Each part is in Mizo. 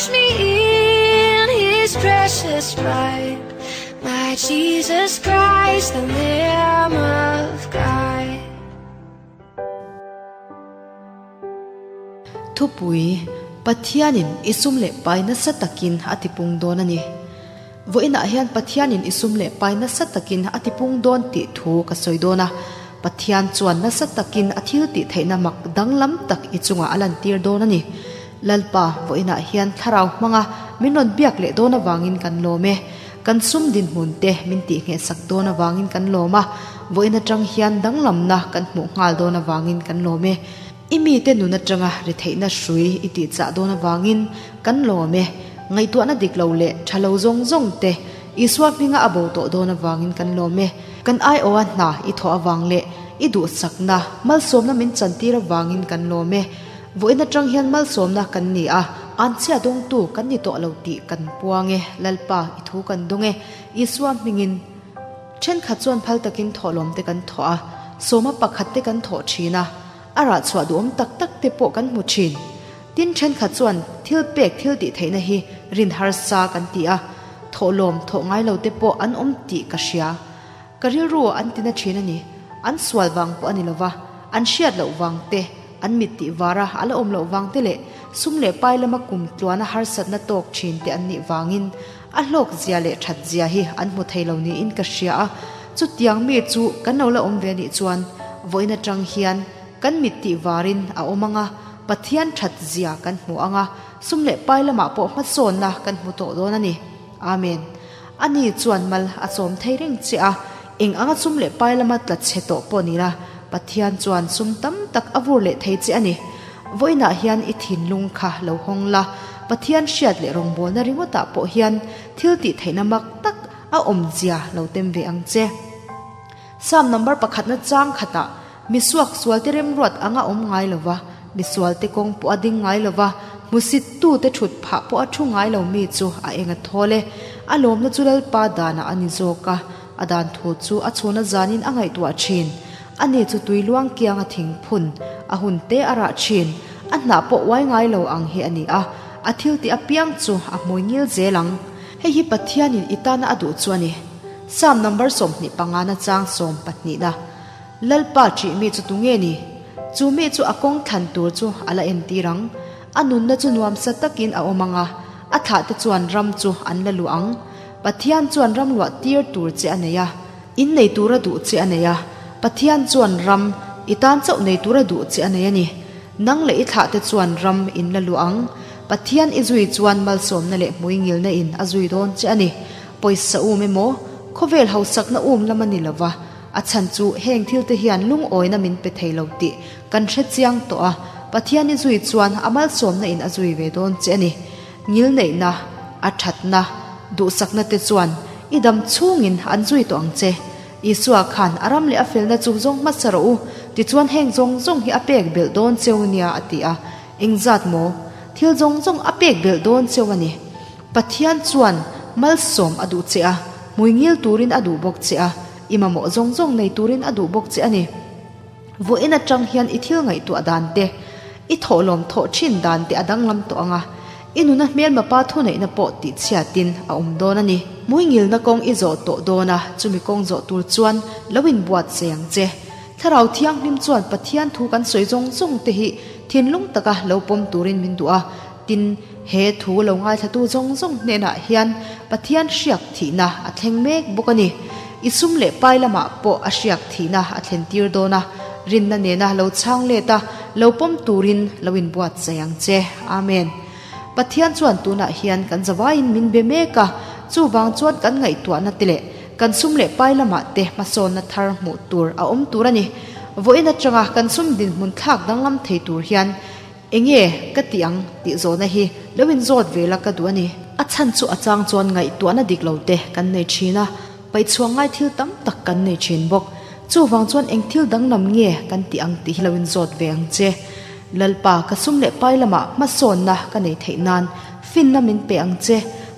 Wash me in his precious blood. My Jesus Christ, the Lamb of God. Thupui, Pathianin i sum leh pai nasa takin a tipung dawn a ni. Vawiinah hian Pathianin i sum leh pai nasa takin a tipung dawn tih thu ka sawi dawn a. Pathian chuan nasa takin a thil tih theihna mak danglam tak i chungah a lantir dawn a ni. Lalpa, vawiinah hian thlarau hmanga min rawn biak leh dawn avangin kan lawm e. Kan sum dinhmun te min tihnghehsak dawn avangin kan lawm a, vawiin atang hian danglamna kan hmuh nghal dawn avangin kan lawm e. I mite nun atanga retheihna hrui i tihchah dawn avangin kan lawm e. Ngaihtuahna dik lo leh tha lo zawng zawng te Isua hminga a bo tawh dawn avangin kan lawm e. Kan aiawha hna i thawh avang leh i duhsakna, malsawmna min chantir avangin kan lawm e. Vawiin atang hian malsawmna kan ni a, anchhia dawngtu kan ni tawh lo tih kan puang e, Lalpa i thu kan dawng e, Isua hmingin. Thenkhat chuan phal takin thawhlawm te kan thawh a, sawma pakhat te kan thawh thin a, a rah chhuah duhawm tak tak te pawh kan hmu thin. Tin thenkhat chuan thil pek thil tih theihna hi rin harsa kan ti a, thawhlawm thawh ngai lo te pawh an awm tih ka hria. Ka rilru an tina thin a ni. An sual vang pawh a ni lova, an hriat loh vang te, an mit tih vara a la awm loh vang te leh sum leh pai lama kum tluana harsatna tawk thin te an nih vangin a hlawk zia leh that zia hi an hmu thei lo niin ka hria a. Chutiang mi chu kan lo la awm ve nih chuan vawiin atang hian kan mit tih varin a awm ang a, Pathian that zia kan hmu ang a, sum leh pai lamah pawh hmasawnna kan hmu tawh dawn a ni. Amen. Ani chuan mal a chawm thei reng che a, eng anga sum leh pai lama tla chhe tawh pawh ni la, Pathian chuan sum tam tak a vur leh thei che a ni. Vawiinah hian i thinlung kha lo hawng la, Pathian hriat leh rawngbawlna ringawtah pawh hian thil tih theihna mak tak a awmzia lo tem ve ang che. Psalm number pakhatna chang khatah, Misuak sualte remruat anga awm ngai lo va, misualte kawng pawh a ding ngai lo va, hmusittute thut phah pawh a thu ngai lo mi chu a eng a thawl e. A lawmna chu Lalpa danah a ni zawk a, a dan thu chu a chhuna zanin a ngaihtuah thin. Ani chu tui luang kiang a thing phun, a hun te a rah thin, a hnah pawh uai ngai lo ang hi a ni a, a thil tih apiang chu a hmui ngil zel ang. Hei hi Pathianin i tana a duh chu a ni. Psalm number 25 na chang 12 na. Lalpa ṭih mi chu tunge ni? Chu mi chu a kawng thlan tur chu a la entir ang. A nunna chu nuamsa takin a awm ang a, a thlahte chuan ram chu an la luah ang. Pathian chuan ram luah tir tur che a nei a, in nei tura duh che a nei a. Pathian chuan ram i tan chauh nei tura duh che a nei a ni. Nang leh i thlahte chuan ram in la luah ang. Pathian i zui chuan malsawmna leh hmuingilna in a zui dawn che a ni. Pawisa um emaw, khawvel hausakna um lam a ni lova. A chhan chu heng thil te hian lungawina min pe thei lo tih kan hre chiang tawh a, Pathian i zui chuan a malsawmna in a zui ve dawn che a ni. Ngilneihna, a thatna, duhsakna te chuan i dam chhungin an zui tawh ang che. Isua khan a ram leh a felna chu zawng hmasa rawh u, tichuan heng zawng zawng hi a pek belh dawn cheu nia a ti a. Engzat maw? Thil zawng zawng a pek belh dawn cheu a ni. Pathian chuan malsawm a duh che a, hmuingil turin a duh bawk che a, i mamawh zawng zawng nei turin a duh bawk che a ni. Vawiin atang hian i thil ngaihtuah dan te, i thawhlawm thawh thin dan te a danglam tawh ang a, i nuna hmelma pa thuneihna pawh tihchhiatin a awm dawn a ni. Hmuingilna kawng i zawh tawh dawn a, chumi kawng zawh tur chuan lo inbuatsaih ang che. Thlarau Thianghlim chuan Pathian thu kan sawi zawng zawng te hi thinlung taka lo pawm turin min duh a, Tin, he thu lo ngaithlatu zawng zawng hnenah hian Pathian hriak thihna a thleng mek bawk a ni. I sum leh pai lamah pawh a hriak thihna a thlen tir dawn a, rinna nena lo chhang let a, lo pawm turin lo inbuatsaih ang che. Amen. Pathian chuan tunah hian kan zavaiin min be mek a, chuvang chuan kan ngaihtuahna te leh kan sum leh pai lamah te hmasawnna thar hmuh tur a awm tur a ni. Vawiin atanga kan sum dinhmun thlak danglam thei tur hian Enge ka tih ang tih zawhna hi lo inzawt ve la ka duh a ni. A chhan chu a chang chuan ngaihtuahna dik lo te kan nei thin a, paihchhuah ngai thil tam tak kan nei thin bawk. Chuvang chuan eng thil danglam nge kan tih ang tih hi lo inzawt ve ang che. Lalpa ka sum leh pai lamah hmasawnna ka nei theih nan finna min pe ang che,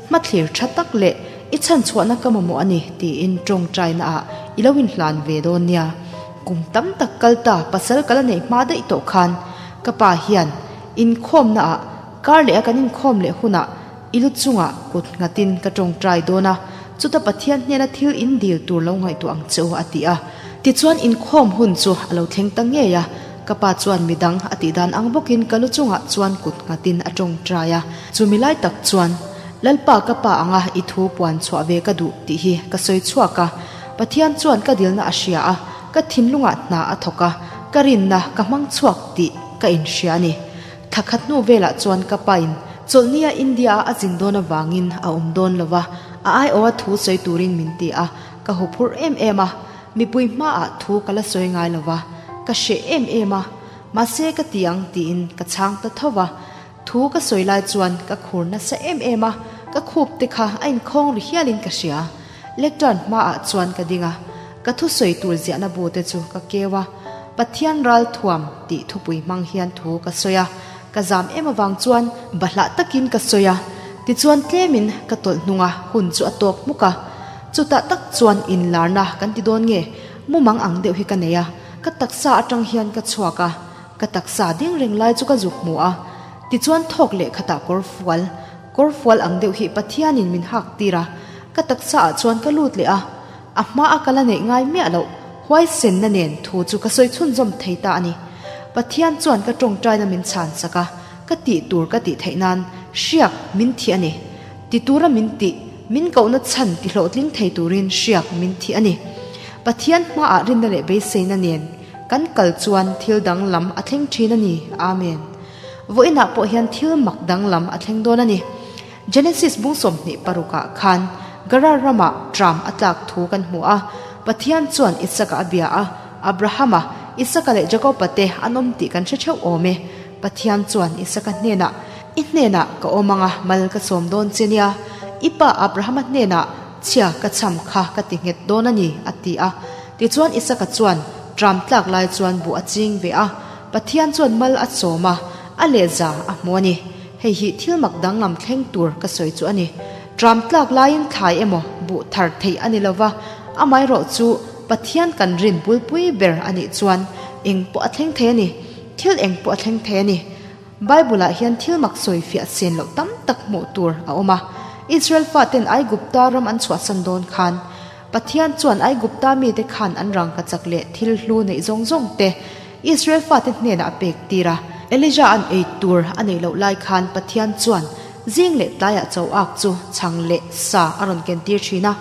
hmathlir tha tak leh i chhanchhuahna ka mamawh a ni tiin tawngtaina ah i lo inhlan ve dawn nia. Kum tam tak kal ta pasal ka la neih hma daih tawh khan ka pa hian inkhawmna ah Kar leh a kan inkhawm leh hunah i lu chungah kut nghatin ka tawngtai dawn a, chuta Pathian hnena thil in dil tur lo ngaihtuah ang che u a ti a. Tichuan inkhawm hun chu a lo thleng ta ngei a, ka pa chuan midang a tih dan ang bawkin ka lu chungah chuan kut nghatin a tawngtai a. Chumi lai tak chuan, Lalpa ka pa anga i thu puan chhuah ve ka duh tih hi ka sawi chhuak a, Pathian chuan ka dilna a hria a, ka thinlungah hna a thawk a, ka rinna ka hmang chhuak tih ka inhria a ni. Thla khat hnu velah chuan ka pain chawlhnia India-a a zin dawn avangin a awm dawn lo va, a aiawha thu sawi turin min ti a, ka huphurh em em a, mipui hmaah thu ka la sawi ngai lo va, ka hreh em em a, mahse ka ti ang tiin ka chhang ta tho va. Thu ka sawi lai chuan ka khur nasa em em a, ka khup te kha a inkhawng ri hialin ka hria. Lectern hmaah chuan ka ding a, ka thusawi tur ziahna bu te chu ka keu a, Pathian ral thuam tih thupui hmang hian thu ka sawi a, ka zam em avang chuan bahlah takin ka sawi a, tichuan tlemin ka tawlh hnung a, hun chu a tawp hmuk a. Chutah tak chuan inlarna kan ti dawn nge, mumang ang deuh hi ka nei a, ka taksa atang hian ka chhuak a, Ka taksa ding reng lai chu ka zuk hmu a, tichuan thawk leh khatah kawr fual, kawr fual ang deuh hi Pathianin min hak tir a, ka taksa ah chuan ka lut leh a, a hma a ka la neih ngai miah loh huaisenna nen thu chu ka sawi chhunzawm thei ta a ni. Pathian chuan ka tawngtaina min chhan sak a, ka tih tur ka tih theih nan hriak min thih a ni. Ti tura min tih, min kohna chhan ti hlawhtling thei turin hriak min thih a ni. Pathian hmaah rinna leh beiseina nen Kan kal chuan thil danglam a thleng thin a ni. Amen. Vawiinah pawh hian thil mak danglam a thleng dawn a ni. Genesis bung 26 ah khan Gerar ramah tram a tlak thu kan hmu a. Pathian chuan Isaka a bia a, Abrahama, Isaka leh Jakoba te an awm tih kan hre theuh awm e. Pathian chuan Isaka hnenah, I hnenah ka awm anga mal ka sawm dawn che nia. I pa Abrahama hnenah chhia ka cham kha ka ti nghet dawn a ni, a ti a. Tichuan Isaka chuan tram tlak lai chuan buh a ching ve a, Pathian chuan mal a chawm a, a lehza a hmu a ni. Hei hi thil mak danglam thleng tur ka sawi chu a ni. Tram tlak laiin thlai emaw buh thar theih a ni lo va, amaherawh chu Pathian kan rin bulpui ber a nih chuan eng pawh a thleng thei a ni. Thil eng pawh a thleng thei a ni. Bible-ah hian thil mak sawi fiah sen loh tam tak hmuh tur a awm a. Israel faten Aigupta ram an chhuahsan dawn khan, Pathian chuan Aigupta mite khan an rangkachak leh thil hlu neih zawng zawng te Israel fate hnenah a pek tir a. Elijah an ei tur a neih loh lai khan Pathian chuan zing leh tlaiah cho ak chu chhang leh sa a rawn ken tir thin a.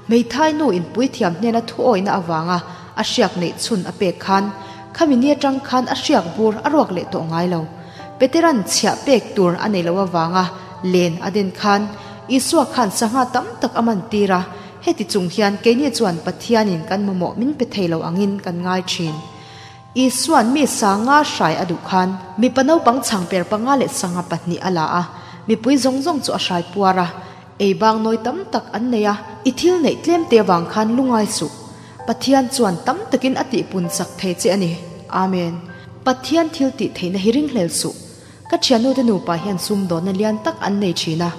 Hmeithai nu in puithiam hnena thuawihna avanga a hriak neih chhun a pek khan khami ni atang khan a hriak bur a ruak leh tawh ngai lo. Peteran chhiah pek tur a neih loh avanga len a den khan Isua khan sangha tam tak a man tir a. Heti chung hian keini chuan Pathianin kan mamawh min pe thei lo angin kan ngai thin. Isua'n mi sanga hrai a duh khan mipa naupang chhangper panga leh sangha pahnih a la a, mipui zawng zawng chu a hrai puar a, ei bang nawi tam tak an nei a, i thil neih tlem te avang khan lungai suh. Pathian chuan tam takin a tihpun chak thei che a ni. Amen. Pathian thil tih theihna hi ringhlel suh. Ka thiannute nupa hian sumdawnna lian tak an nei thin a,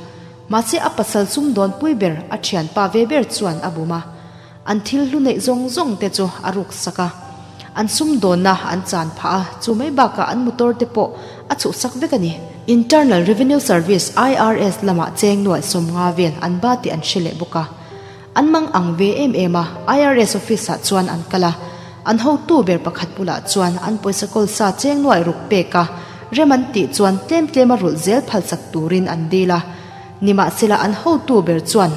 mahse a pasal sumdawn pui ber a thianpa ve ber chuan a bum a, an thil hlu neih zawng zawng te chu a ruk sak a, an sumdawnna an chan phah a, chu mai bakah an motor te pawh a chhuhsak vek a ni. Internal Revenue Service, IRS, lamah cheng nuaih 50 vel an ba tih an hre leh bawk a. An mang ang ve em em a, IRS office ah chuan an kal a, an hotu ber pakhat bulah chuan an pawisa kawl sa cheng nuaih ruk pek a, rem an tih chuan tlem tlem a rulh zel phal chak turin an dil a. Nimahsela an hotu ber chuan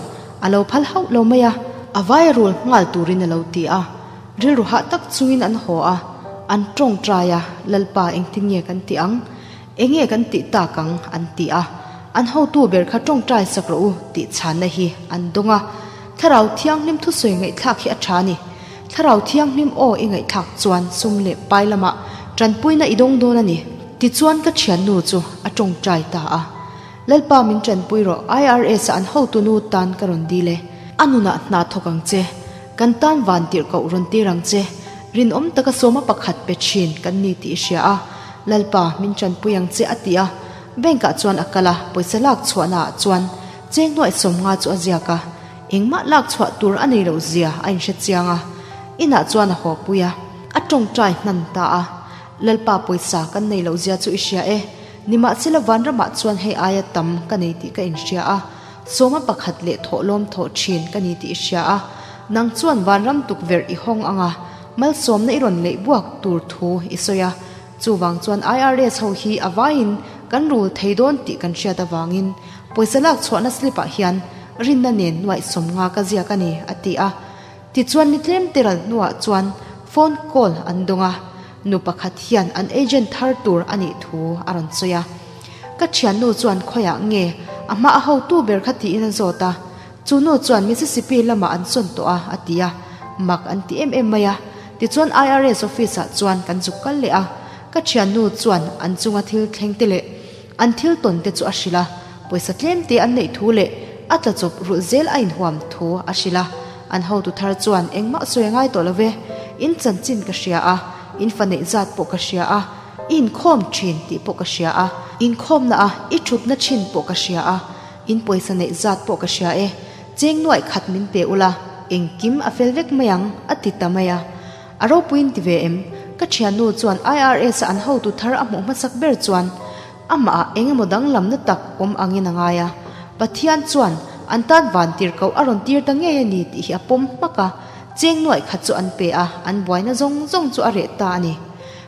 a lo phal hauh lo mai a, a vai a rul nghal turin a lo ti a, rilru hah tak chungin an haw a, an tawngtai a, Lalpa engtin nge kan tih ang? Enge kan tih tak ang? an ti a. An hotu ber kha tawngtai sak rawh u tih chhanna hi an dawng a. Thlarau Thianghlim thusawi ngaihthlak hi a tha a ni. Thlarau Thianghlim aw i ngaihthlak chuan sum leh pai lamah tanpuina i dawng dawn a ni. Tichuan ka thiannu chu a tawngtai ta a. Lalpa min tanpui rawh, IRS-a an hotu nu tan ka rawn dil e. A nunah hna thawk ang che. Kan tan van tirhkoh rawn tir ang che. Rinawm taka sawma pakhat pe thin kan ni tih i hria a. Lalpa, min tanpui ang che a ti a. Bank ah chuan a kal a, pawisa lak chhuahna ah chuan cheng hnuai 50 chu a ziak a. Engmah lak chhuah tur a nei loh zia a inhre chiang a. Inah chuan a haw pui a, a tawngtai hnan ta a. Lalpa pawisa kan nei loh zia chu i hria e. Nimahsela vanramah chuan hei aia tam ka nei tih ka inhria a, sawma pakhat leh thawhlawm thawh thin ka ni tih i hria a, nang chuan vanram tukverh i hawng ang a, malsawmna i rawn leih buak tur thu i sawi a. Chuvang chuan IRS ho hi a vaiin kan rul thei dawn tih kan hriat avangin pawisa lak chhuahna slip ah hian rinna nen nuaih 50 ka ziak a ni, a ti a. Tichuan ni tlem te ral hnuah chuan phone call an dawng a, nu pakhat hian an agent thar tur a nih thu a rawn sawi a. Ka thiannu chuan khawiah nge a hma a hotu ber kha tiin a zawt a, chu nu chuan Mississippi lamah an sawn tawh a, a ti a, mak an ti em em mai a. Tichuan IRS office ah chuan kan zuk kal leh a, ka thiannu chuan an chunga thil thleng te leh an thil tawn te chu a hrilh a, pawisa tlem te an neih thu leh a tla chawp rulh zel a inhuam thu a hrilh a. An hotu thar chuan engmah sawi a ngai tawh lo ve, in chanchin ka hria a, in fa neih zat pawh ka hria a, i inkhawm thin tih pawh ka hria a, inkhawmna a i thutna thin pawh ka hria a, in pawisa neih zat pawh ka hria e, cheng nuaih khat min pe ula, engkim a fel vek mai ang, a ti ta mai a. A ropuiin ti ve em? Ka thiannu chuan IRS a an hotu thar a hmuh hmasak ber chuan amah ah eng emaw danglamna tak awm angin a ngai a. Pathian chuan an tan van tir koh a rawn tir ta ngei a ni tih hi a pawm hmak a, cheng nuaih khat chu an pe a, an buaina zawng zawng chu a reh ta a ni.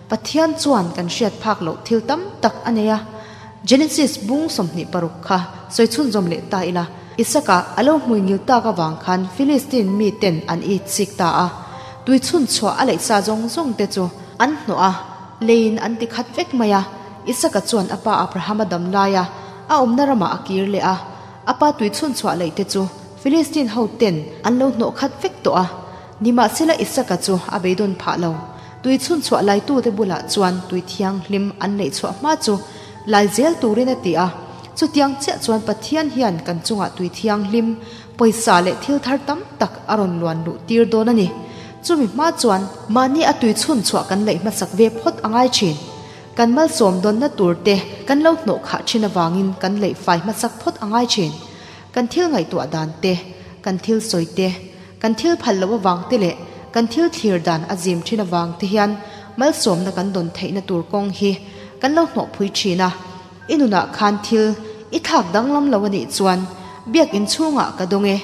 Pathian chuan kan hriat phak loh thil tam tak a nei a. Genesis bung 26 kha sawi chhunzawm leh ta ila, Isaka a lo hmui ngil tak avang khan Philistine miten an it chik ta a, tui chhun chhuah a leih sa zawng zawng te chu an hnawh a, leiin an ti khat vek mai a. Isaka chuan a pa Abrahama dam laia a awmna ramah a kir leh a, a pa tui chhun chhuah leih te chu Philistine ho ten an lo hnawh khat vek tawh a. Nimahsela Isaka chu a beidawn phah lo. Tui chhun chhuah laitute bulah chuan tui thianghlim an neih chhuah hma chu lai zel turin a ti a. Chutiang chiah chuan Pathian hian kan chungah tui thianghlim, pawisa leh thil thar tam tak a rawn luan luh tir dawn a ni. Chumi hma chuan mahni a tui chhun chhuah kan leih hmasak ve phawt a ngai thin. Kan malsawm dawnna tur te kan lo hnawh khah thin avangin kan leih fai hmasak phawt a ngai thin. Kan thil ngaihtuah dan te, kan thil sawi te, Kan thil phal loh avang te leh kan thil thlir dan a zim thin avang te hian malsawmna kan dawn theihna tur kawng hi kan lo hnawhpui thin a. I nunah khan thil i thlak danglam lo a nih chuan biakinn chhungah ka dawng e,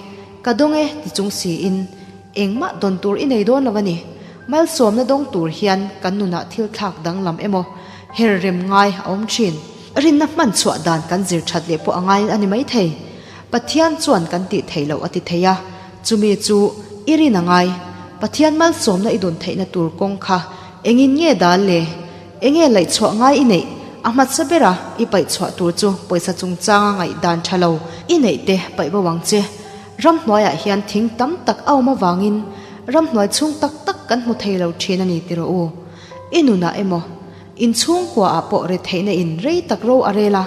ka dawng e ti chung siin engmah dawn tur i nei dawn lo a ni. Malsawmna dawng tur hian kan nunah thil thlak danglam emaw her rem ngai a awm thin. Rinna hman chhuah dan kan zir that leh pawh a ngai a ni maithei. Pathian chuan kan tih theih loh a ti thei a, chumi chu i rin a ngai. Pathian malsawmna i dawn theihna tur kawng kha engin nge dal le? Enge laih chhuah ngai i neih? A hmasa bera i paih chhuah tur chu pawisa chungchanga ngaihdan tha lo i neih te paih bo ang che. Ramhnuaiah hian thing tam tak a awm avangin ramhnuai chhung tak tak kan hmu thei lo thin a ni ti rawh u. I nunah emaw? Inchhungkuaah pawh retheihna in rei tak ro a rel a,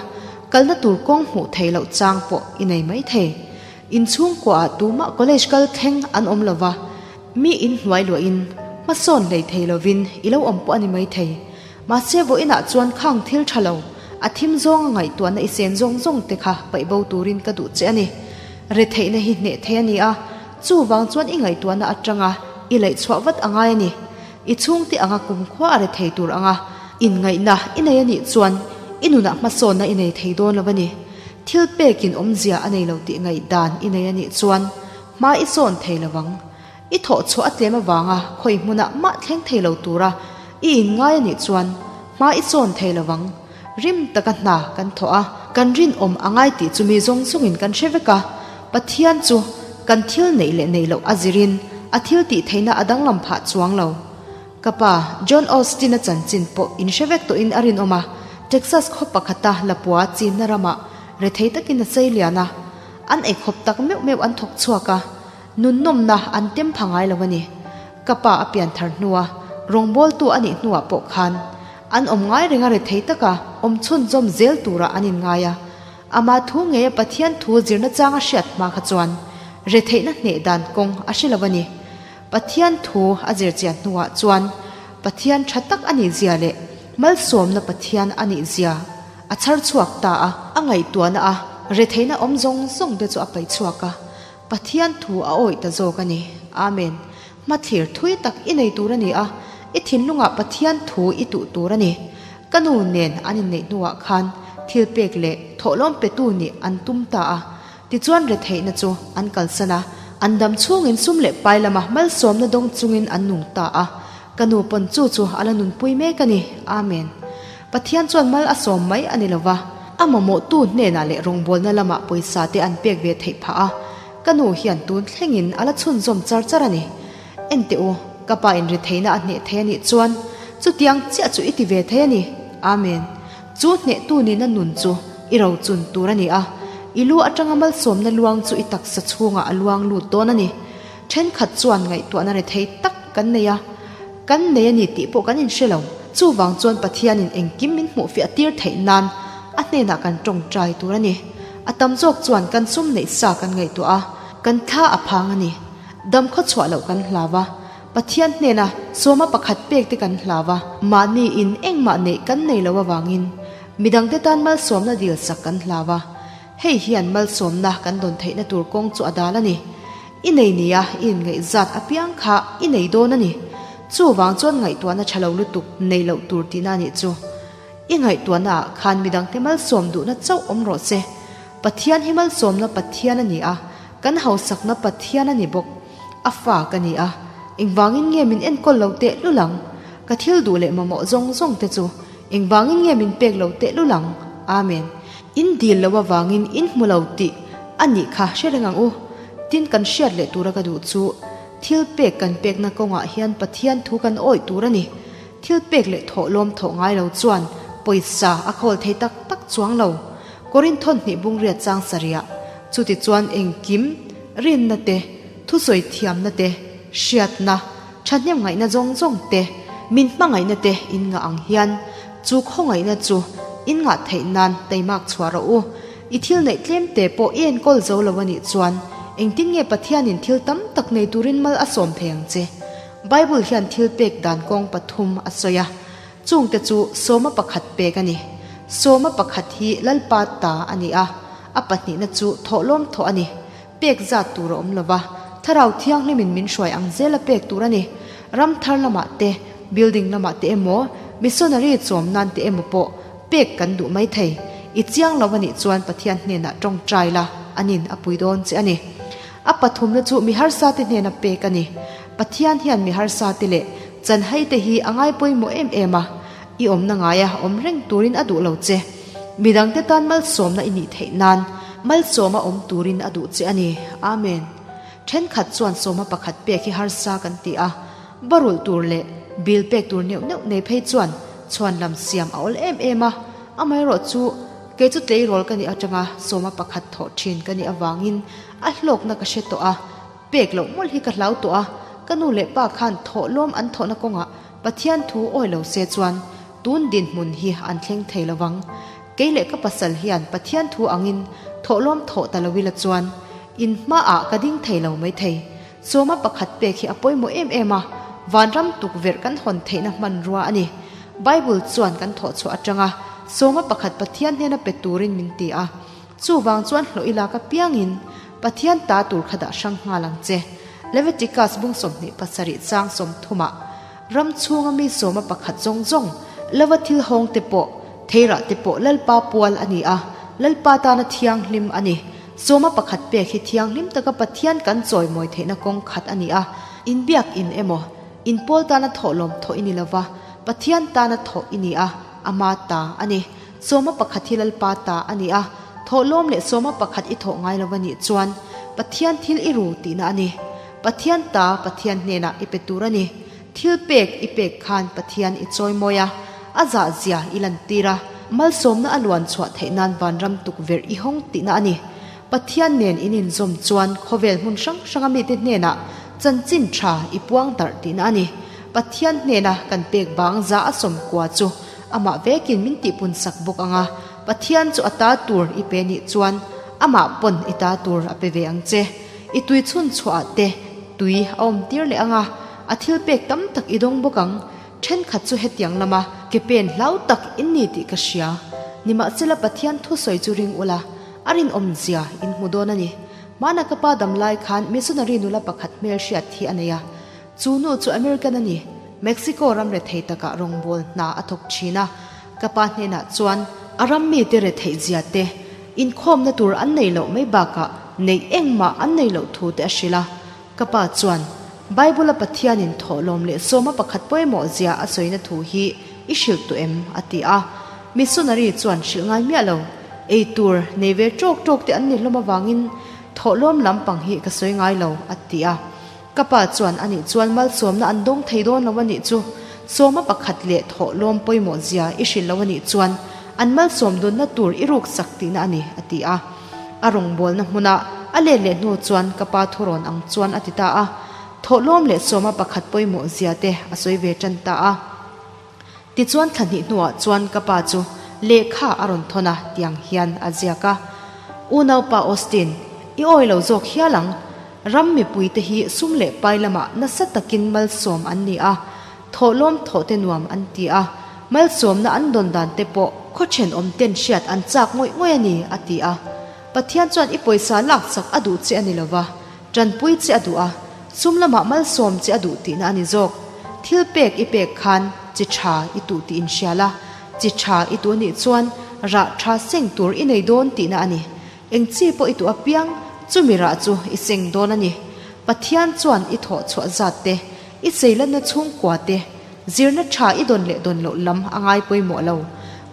kalna tur kawng hmuh theih loh chang pawh i nei mai thei. Inchhungkuaah tumah college kal thleng an awm lo va, mi in hnuai luahin hmasawn hlei thei lovin i lo awm pawh a ni mai thei. Mahse vawiinah chuan khang thil tha lo, a thim zawnga ngaihtuahna i sen zawng zawng te kha paih bo turin ka duh che a ni. Retheihna hi hneh thei a ni a, chuvang chuan i ngaihtuahna atanga i laih chhuah vat a ngai a ni. I chhungte anga kumkhua a rethei tur anga inngaihna i nei a nih chuan i nunah hmasawnna i nei thei dawn lo a ni. Thil pekin awmzia a nei lo tih ngaihdan i nei a nih chuan hma i sawn thei lo ang. I thawh chhuah a tlem avanga khawi hmunah mah thleng thei lo tura i inngai a nih chuan hma i sawn thei lo ang. Rim taka hna kan thawh a, kan rinawm a ngai tih chu mi zawng zawngin kan hre vek a. Pathian chu kan thil neih leh neih loh a zirin a thil tih theihna a danglam phah chuang lo. Ka pa, John Austin-a chanchin pawh in hre vek tawhin a rinawm a, Texas khaw pakhata Lapua chinna ramah rethei takin a chei lian a. An eikhawp tak meuh meuh an thawk chhuak a, nunnawmna an tem pha ngai lo a ni. Ka pa a pianthar hnua rawngbawltu a nih hnuah pawh khan An awm ngai reng a rethei taka awm chhunzawm zel turah an inngai a. Amah thu ngeia Pathian thu zirna chang a hriat hma kha chuan retheihna hneh dan kawng a hre lo a ni. Pathian thu a zir chian hnuah chuan Pathian tha tak a nih zia leh malsawmna Pathian a nih zia a chhar chhuak ta a. A ngaihtuahna a retheihna awm zawng zawng te chu a paih chhuak a. Pathian thu a awih ta zawk a ni. Amen. Hmathlir thui tak i nei tur a ni a, i thinlungah Pathian thu i tuh tur a ni. Ka nu nen an inneih hnuah khan thil pek leh thawhlawm petu nih an tum ta a. Tichuan retheihna chu an kalsan a, an dam chhungin sum leh pai lama malsawmna dawng chungin an nung ta a. Ka nu pawn chu chu a la nunpui mek a ni. Amen. Pathian chuan mal a sawm mai a ni lo va, a mamawhtu hnenah leh rawngbawlna lamah pawisa te an pek ve theih phah a, ka nu hian tun thlengin a la chhunzawm char char a ni. Enteh u, ka pa in retheihna a hneh thei a nih chuan chutiang chiah chu i ti ve thei a ni. Amen. Chu hnehtu nihna nun chu i rochun tur a ni a, i lu atanga malsawmna luang chu i taksa chhungah a luang lut dawn a ni. Thenkhat chuan ngaihtuahna rethei tak kan nei a, kan nei a ni tih pawh kan inhre lo. Chuvang chuan Pathianin engkim min hmuhfiah tir theih nan a hnenah kan tawngtai tur a ni. A tam zawk chuan kan sum neih sa kan ngaihtuah a, kan thla a phang a ni. Dam khaw chhuah loh kan hlau a, Pathian hnena sawma pakhat pek te kan hlau a, mahni in engmah neih kan nei lo avangin midangte tan malsawmna dil sak kan hlau a. Hei hian malsawmna kan dawn theihna tur kawng chu a dal a ni. I nei nia i inngaihzat apiang kha i nei dawn a ni. Chuvang chuan ngaihtuahna tha lo lutuk nei loh tur tihna a nih chu. I ngaihtuahna ah khan midangte malsawm duhna chauh awm rawh se. Pathian hi malsawmna Pathian a ni a, kan hausakna Pathian a ni bawk. A fa ka ni a, engvangin nge min enkawl lo teh lul ang? Ka thil duh leh mamawh zawng zawng te chu engvangin nge min pek lo teh lul ang? Amen. In dil lo avangin in hmu lo tih a nih kha hre reng ang u. Tin kan hriat leh tura ka duh chu thil pek kan pekna kawngah hian Pathian thu kan awih tur a ni. Thil pek leh thawh lawm thawh ngai lo chuan pawisa a khawl thei tak tak chuang lo. Korinthon hnih bungriat chang sarih chuti chuan engkim, rinna te, thusawi thiamna te, hriatna, thahnem ngaihna zawng zawng te, min hmangaihna te in ngah ang hian chu khawngaihna chu in ngah theih nan teimak chhuah rawh u. I thil neih tlem te pawh i enkawl zo lo a nih chuan engtin nge Pathianin thil tam tak nei turin mal a sawm thei ang che? Bible hian thil pek dan kawng pathum a sawi a, chungte chu sawma pakhat pek a ni. Sawma pakhat hi Lalpa ta a ni a, a pahnihna chu thawhlawm thawh a ni. Pek zat tur a awm lo va, Thlarau Thianghlimin min hruai ang zela pek tur a ni. Ram thar lamah te, building lamah te emaw, missionary chawm nan te emaw pawh pek kan duh mai thei. I chiang lo a nih chuan Pathian hnenah tawngtai la, anin a pui dawn che a ni. A pathumna chu mi harsa te hnena pek a ni. Pathian hian mi harsa te leh chanhai te hi a ngai pawimawh em em a, i awmna ngaia awm reng turin a duh lo che. Midangte tan malsawmna i nih theih nan malsawma awm turin a duh che a ni. Amen. Thenkhat chuan sawma pakhat pek hi harsa kan ti a, barulh tur leh bill pek tur neuh neuh nei phei chuan chhuan lam siam a awl em em a, amaherawh chu kei chu tleirawl ka nih atanga sawma pakhat thawh thin ka nih avangin a hlawkna ka hre tawh a, pek loh mawlh hi ka hlau tawh a, ka nu leh pa khan thawhlawm an thawhna kawngah Pathian thu awi lo se chuan tun dinhmun hi an thleng thei lo vang. Kei leh ka pasal hian Pathian thu angin thawhlawm thawh ta lo ila chuan in hmaah ka ding thei lo mai thei. Sawma pakhat pek hi a pawimawh em em a, vanram tukverh kan hawn theihna hmanrua a ni. Bible chuan kan thawh chhuah atanga sawma pakhat Pathian hnena pe turin min ti a. Chuvang chuan hlawh i lak apiangin Pathian ta tur kha dah hrang nghal ang che. Leviticus bung 27 chang 30 ah ram chhunga mi sawma pakhat zawng zawng lova thil hawng te pawh, theirah te pawh Lalpa pual a ni a, Lalpa tana thianghlim a ni. Sawma pakhat pek hi thianghlim taka Pathian kan chawimawi theihna kawng khat a ni a, inbiak in emaw, inpawl tana thawhlawm thawh i ni lova, Pathian tana thawh i ni a, ama ta a ni. Sawma pakhat hi Lalpa ta a ni a, thawhlawm leh sawma pakhat i thawh ngai lo a nih chuan Pathian thil i ru tihna a ni. Pathian ta Pathian hnenah i pe tur a ni. Thil pek i pek khan Pathian i chawimawi a, a zahzia i lantir a, malsawmna a luan chhuah theih nan vanram tukverh i hawng tihna a ni. Pathian nen in inzawm chuan khawvel hmun hrang hranga mite hnenah chanchin tha i puang darh tihna a ni. Pathian hnena kan pek bang za a sawmkua chu Amah vekin min tihpun sak bawk ang a, Pathian chu a ta tur i pe nih chuan amah pawn i ta tur a pe ve ang che. I tui chhun chhuah ah te tui a awm tir leh ang a, a thil pek tam tak i dawng bawk ang. Thenkhat chu hetiang lama ke pen hlau tak in ni tih ka hria. Nimahsela Pathian thusawi chu ring ula, a rinawmzia in hmu dawn a ni. Hmana ka pa dam lai khan missionary nula pakhat hmel hriat hi a nei a. Chu nu chu American a ni. Mexico ram rethei takah rawngbâwl hna a thawk ṭhin a. Ka pa hnenah chuan a ram mite retheih zia te, inkhawmna tur an neih loh mai bakah neih engmah an neih loh thu te a hrilh a. Ka pa chuan, Bible-a Pathianin thawhlawm leh sawma pakhat pawimawh zia a sawina thu hi i hrilh tawh em? a ti a. Missionary chuan hrilh ngai miah lo. Ei tur nei ve tawk tawk te an ni hlawm avangin thawhlawm lampang hi ka sawi ngai lo, a ti a. Ka pa chuan a nih chuan malsawmna an dawng thei dawn lo a nih chu. Sawma pakhat leh thawhlawm pawimawh zia i hrilh lo a nih chuan an malsawm dunna tur i ruksak tihna a ni, a ti a. A rawngbawlna hmuna a let leh hnu chuan ka pa thurawn ang chuan a ti ta a. Thawhlawm leh sawma pakhat pawimawh zia te a sawi ve tan ta a. Tichuan thla hnih hnuah chuan ka pa chu lehkha a rawn thawn a tiang hian a ziak a, Unaupa Austin, i awi lo zawk hial ang. Ram mipuite hi sum leh pai lamah nasa takin malsawm an ni a, thawhlawm thawh te nuam an ti a, malsawmna an dawn dan te pawh khaw thenawm ten hriat an chak ngawih ngawih a ni, a ti a. Pathian chuan i pawisa lakchak a duh che a ni lova, Tanpui che a duh a, sum lamah malsawm che a duh tihna a ni zawk. Thil pek i pek khan chi tha i tuh tih inhria la, chi tha i tuh anih chuan rah tha seng tur i nei dawn tihna a ni. Eng chi pawh i tuh apiang, chumi rah chu i seng dawn a ni. Pathian chuan i thawh chhuah zat te, i cheilanna chhungkua te, zirna tha i dawn leh dawn loh lam a ngai pawimawh lo.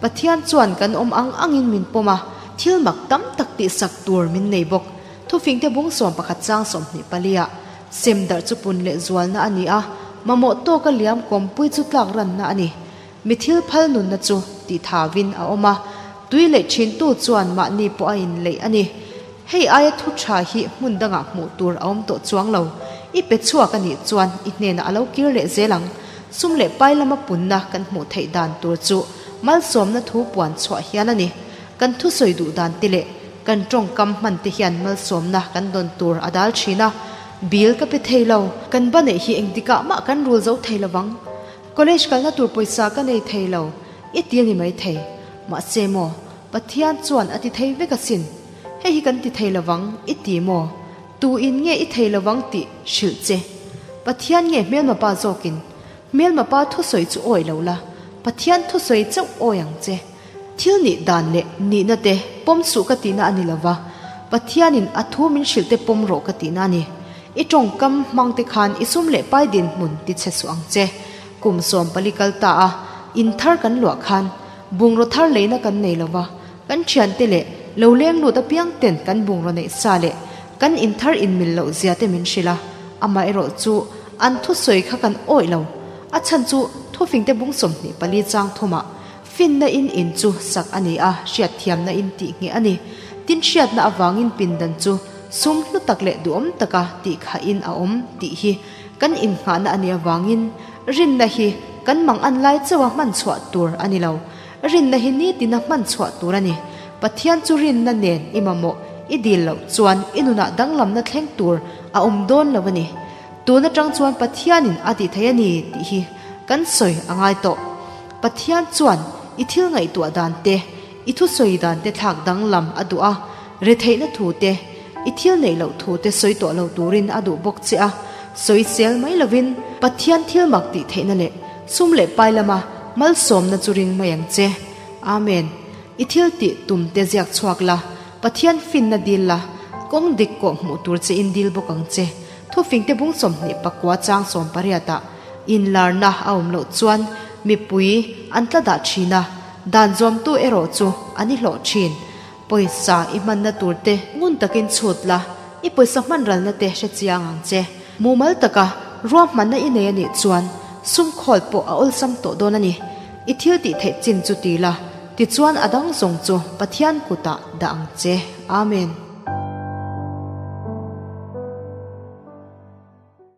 Pathian chuan kan awm ang angin min pawm a, thil mak tam tak tihsak tur min nei bawk. Thufingte bung 11 chang 24 ah sem darh chu pun leh zualna a ni a, mamawh tawka liam kawmpui chu tlak ranna a ni. Mi thil phal nunna chu tih thavin a awm a, tui leh thintu chuan mahni pawh a inleih a ni. Hei aia thu tha hi hmun dangah hmuh tur a awm tawh chuang lo. I pe chhuak a nih chuan i hnenah a lo kir leh zel ang. Sum leh pai lama punna kan hmuh theih dan tur chu malsawmna thu puan chhuah hian a ni. Kan thusawi duh dan te leh kan tawngkam hman te hian malsawmna kan dawn tur a dal thin a, bill ka pe thei lo, kan ba neih hi engtikah mah kan rul zo thei lovang, college kalna tur pawisa ka nei thei lo i ti a ni mai thei. Mahse maw, Pathian chuan a ti thei vek asin, hei hi kan ti thei lovang i ti maw? Tu in nge i thei lovang tih hrilh che? Pathian nge hmelma pa zawkin? Hmelma pa thusawi chu awi lo la, Pathian thusawi chauh awi ang che. Thil nih dan leh nihna te pawm suh ka tihna a ni lova, Pathianin a thu min hrilh te pawm rawh ka tihna a ni. I tawngkam hmang te khan i sum leh pai dinhmun ti chhe suh ang che. Kum 14 kal ta a, in thar kan luah khan bungraw thar leina kan nei lova, kan thiante leh lo leng lut apiang ten kan bungraw neih sa leh kan in thar inmil loh zia te min hrilh a, amaherawh chu an thusawi kha kan awih lo. A chhan chu thufingte bung 24 chang thumah Finna in in chu sak a ni a, hriatthiamna in tih ngheh a ni. Tin hriatna avangin pindan chu sum hlu tak leh duhawm taka tih khahin a awm tih hi kan innghahna a nih avangin rinna hi kan mang an lai chauha hman chhuah tur a ni lo. Rinna hi nitina hman chhuah tur a ni. Pathian chu rinna nen i mamawh i dil loh chuan i nunah danglamna thleng tur a awm dawn lo a ni. Tun atang chuan Pathianin a ti thei a ni tih hi kan sawi a ngai tawh. Pathian chuan i thil ngaihtuah dan te, i thusawi dan te thlak danglam a duh a, retheihna thu te, i thil neih loh thu te sawi tawh lo turin a duh bawk che a. Sawi sel mai lovin Pathian thil mak tih theihna leh sum leh pai lama malsawmna chu ring mai ang che. Amen. I thil tih tum te ziak chhuak la, Pathian finna dil la, kawng dik kawh hmuh tur che in dil bawk ang che. Thufingte bung 29 chang 18 ah inlarna a awm loh chuan mipui an tla dah thin a, dan zawmtu erawh chu an i hlawh thin. Pawisa i hmanna tur te ngun takin chhut la, i pawisa hman ralna te hre chiang ang che. Mumal taka ruahmanna i nei a nih chuan sum khawl pawh a awlsam tawh dawn a ni. I thil tih theih chin chu ti la, tichuan a dang zawng chu Pathian kutah dah ang che. Amen.